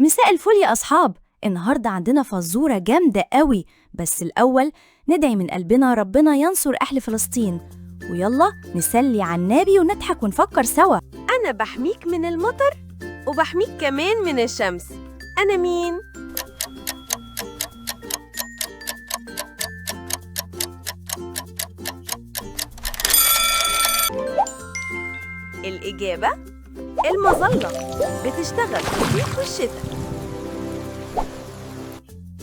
مساء الفل يا أصحاب. النهاردة عندنا فزورة جامدة قوي، بس الأول ندعي من قلبنا ربنا ينصر أهل فلسطين، ويلا نسلي على النبي ونضحك ونفكر سوا. أنا بحميك من المطر وبحميك كمان من الشمس. أنا مين؟ الإجابة المظلة، بتشتغل في الصيف والشتاء.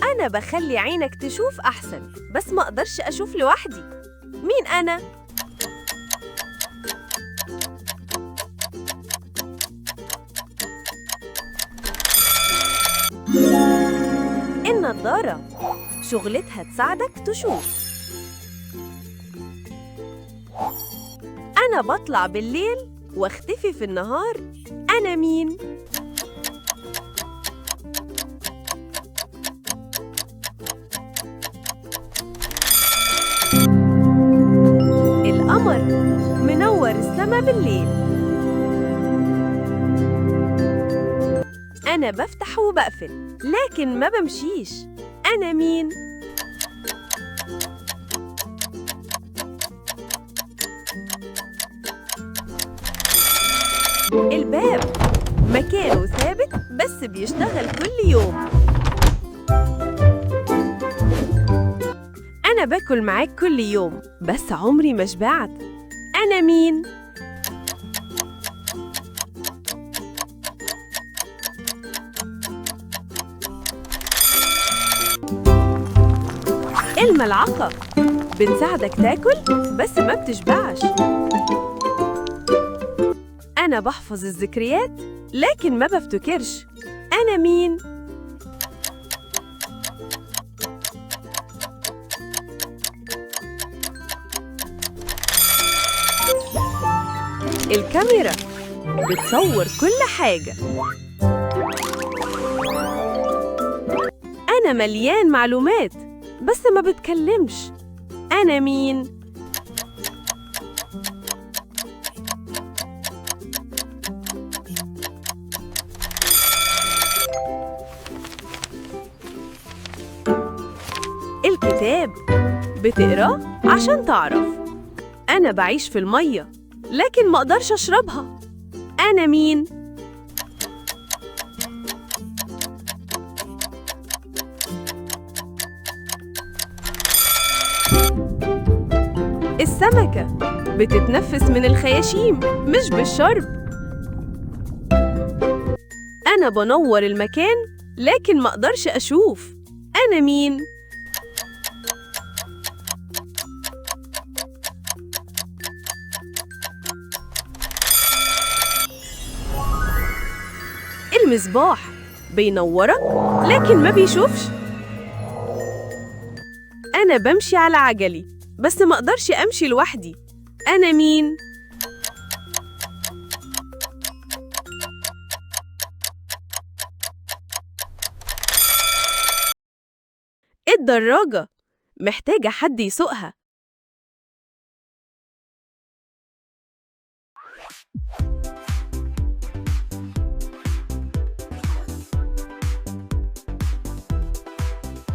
أنا بخلي عينك تشوف أحسن، بس ما أقدرش أشوف لوحدي. مين أنا؟ النضارة، شغلتها تساعدك تشوف. أنا بطلع بالليل واختفي في النهار. أنا مين؟ القمر، منور السما بالليل. أنا بفتح وبقفل لكن ما بمشيش. أنا مين؟ الباب، مكانه ثابت بس بيشتغل كل يوم. أنا باكل معاك كل يوم بس عمري ما شبعت. أنا مين؟ الملعقة، بنساعدك تاكل بس ما بتشبعش. أنا بحفظ الذكريات لكن ما بفتكرش. أنا مين؟ الكاميرا، بتصور كل حاجة. أنا مليان معلومات بس ما بتكلمش. أنا مين؟ الكتاب، بتقراه عشان تعرف. أنا بعيش في المية لكن ما أقدرش أشربها. أنا مين؟ السمكة، بتتنفس من الخياشيم مش بالشرب. أنا بنور المكان لكن ما أقدرش أشوف. أنا مين؟ المصباح، بينورك لكن ما بيشوفش. أنا بمشي على عجلي بس ما أقدرش أمشي لوحدي. أنا مين؟ الدراجة، محتاجة حد يسوقها.